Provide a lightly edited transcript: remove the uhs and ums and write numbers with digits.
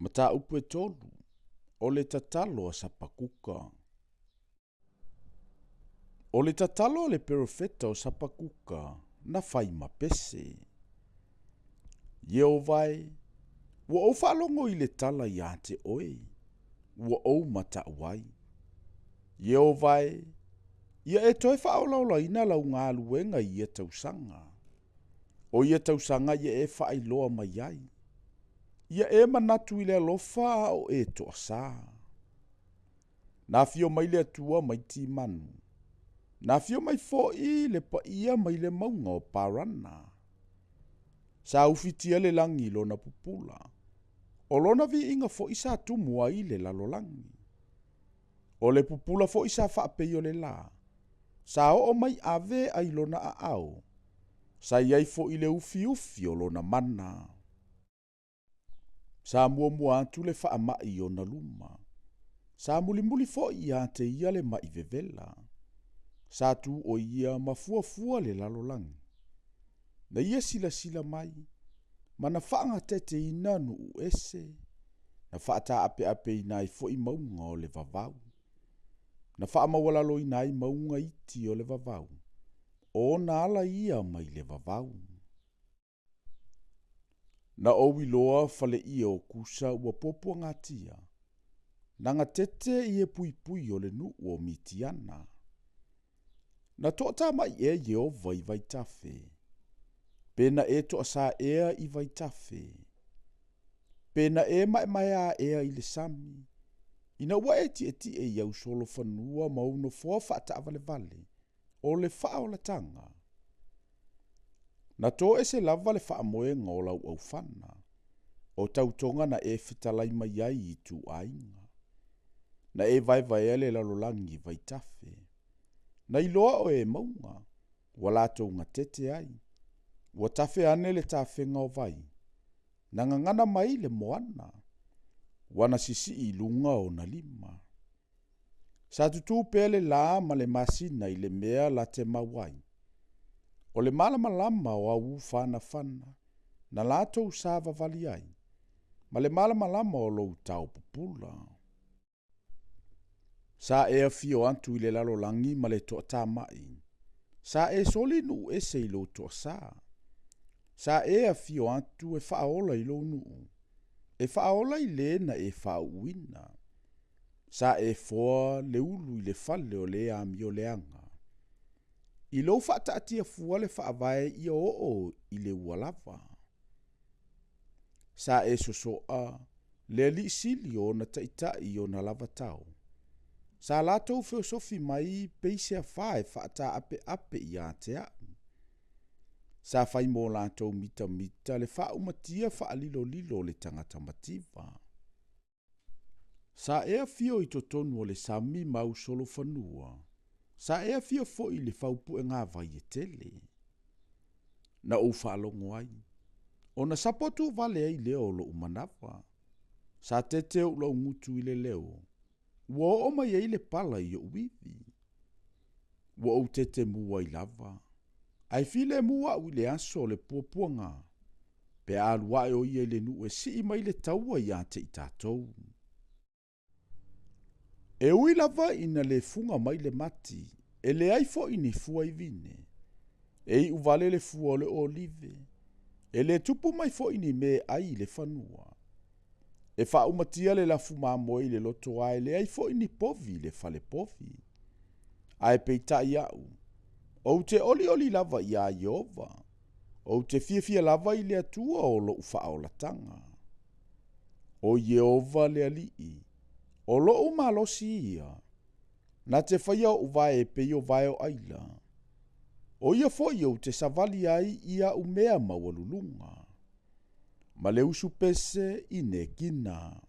Mataupu e 3, o le tatalo a Sapakuka. O le tatalo a le perofeta o Sapakuka na fai ma pese. Ieova e, ua ou faalogo i le tala iā te oe, ua ou mataʻu ai. Ieova e, ia e toe faaolaolaina lau galuega i ia tausaga. O ia tausaga ia e faailoa mai ai. Ia e manatu i le alofa a o e toasā. Na afio mai le Atua mai Timanu. Na afio mai foʻi le paia mai le mauga o Parana. Sa ufitia le lagi i lona pupula. O lona viiga foʻi sa tumu ai le lalolagi. O le pupula foʻi sa faapei o le lā. Sa oo mai ave ai lona aao. Sa i ai foʻi le ufiufi o lona mana. Sa muamua atu le faamai i ona luma. Sa mulimuli foʻi iā te ia le maʻi vevela. Sa tu o ia ma fuafua le lalolagi. Na ia silasila mai, ma na faagateteina nuu ese, na faataapeapeina ai foʻi mauga o le vavau. Na faamaualaloina ai mauga iti o le vavau, o ona ala ia mai le vavau. Na ou iloa faleie o Kusa ua puapuagatia, na gatete i e puipui o le nuu o Mitiana. Na toatamai ea Ieova i vaitafe, pe na e toasā ea i vaitafe, pe na e maemaea ea i le sami, ina ua e tietie i au solofanua ma ou nofoa faataavalevale, o le faaolataga. Na toese lava le faamoega o lau aufana, o tautoga na e fetalai mai ai i ituaiga. Na e vaevaea le lalolagi i vaitafe. Na iloa oe e mauga, ua latou gatete ai. Ua tafe ane le tafega o vai. Na gagana mai le moana. Ua na sisii i luga ona lima. Sa tutū pea le lā ma le masina i le mea la te mau ai. O le malamalama o au ufanafana, na latou savavali ai, ma le malamalama o lou taopupula. Sa e afio atu i le lalolagi ma le toatamai. Sa e soli nuu ese i lou toasā. Sa e afio atu e faaola i lou nuu, e faaola i le na e faauuina. Sa e foa le ulu i le fale o le amioleaga. I lou faataatia fua le faavae ia oo i le ua lava. Sa e sosoa le alii sili o ona taitai i ona lava tao. Sa latou feosofi mai peiseafā e faataapeape iā te aʻu. Sa fai mo latou mitamita le faaumatia faalilolilo o le tagata mativa. Sa e afio i totonu o le sami ma au solofanua. Sa e afio foʻi i le faupuegāvai e tele. Na ou faalogo ai, ona sapo tuuvale ai lea o loʻu manava. Sa tete ou laugutu i le leo, ua oo mai ai le pala i oʻu ivi. Ua ou tetemu ai lava, ae filemu aʻu i le aso o le puapuaga, pe a alu ae o ia i le nuu e sii mai le taua iā te i tatou. E ui lava ina le fuga mai le mati, e leai foʻi ni fuaivine. E iu vale le fua o le olive, e le tupu mai foʻi ni meaai i le fanua. E faaumatia le lafu mamoe i le lotoa e leai foʻi ni povi i le fale povi. Ae peitai aʻu, ou te olioli lava iā Ieova, ou te fiafia lava i le Atua o loʻu faaolataga. O Ieova le Alii, o loʻu malosi ia, na te faia oʻu vae e pei o vae o aila. O ia foʻi ou te savali ai i aʻu mea maualuluga. Ma le usu pese i Nekina.